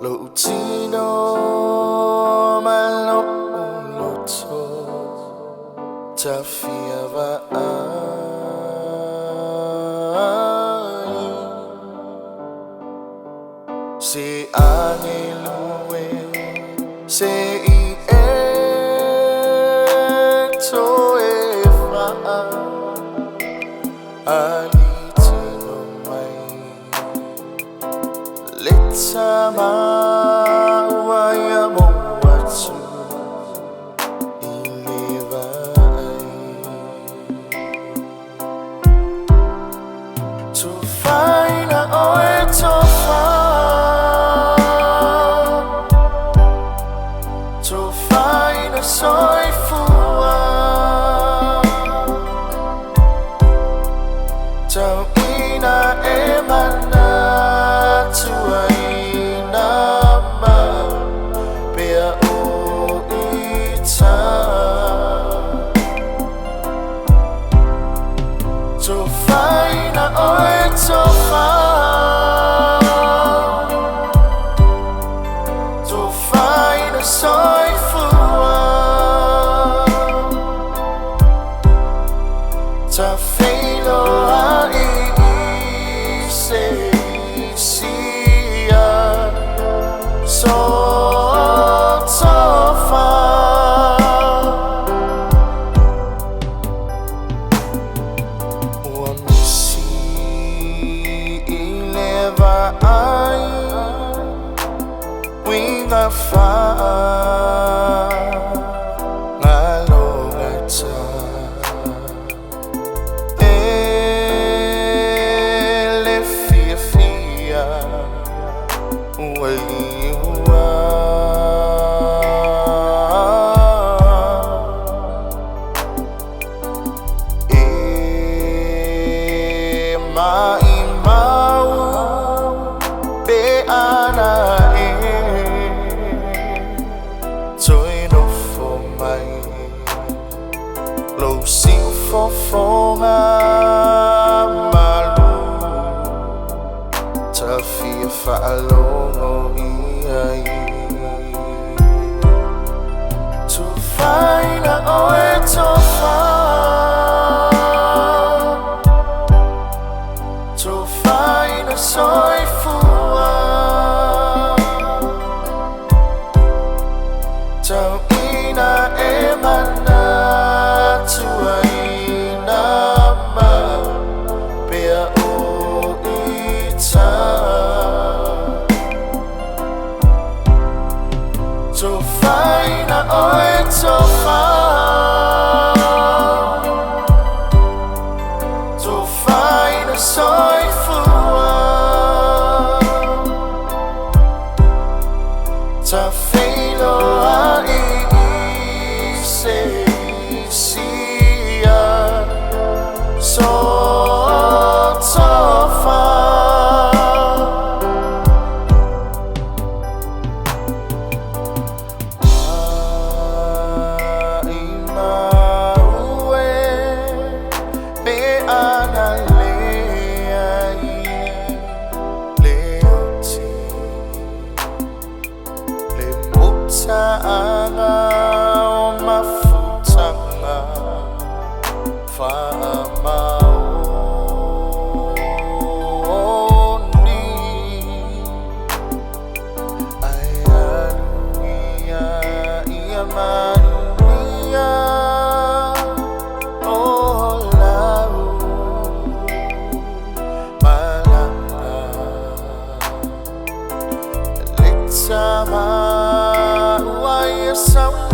Lo utino malo loto tafia va ai se angelue se i e to e fa ali tino mai letama Tauina e mana tuaina ma pea o ita Tofaina oe tofa Tofaina soifua Tafeiloa Winga fa ngalongata ele fia fia waliwa e mai mau pe ana e Lo si fofonga malu Tafia whaalogo i ai Tufaina oe tofa Tufaina soifua Tauina e mana tuaina ma pea o ita Tofaina oe tofa Tofaina soifua Tafeiloa i se sia so tofa Ai maue pe ana leai leoti le muta'aga o mafutaga fa'amaoni ae alu ia ia manuia o lau malaga letama ua ia sau.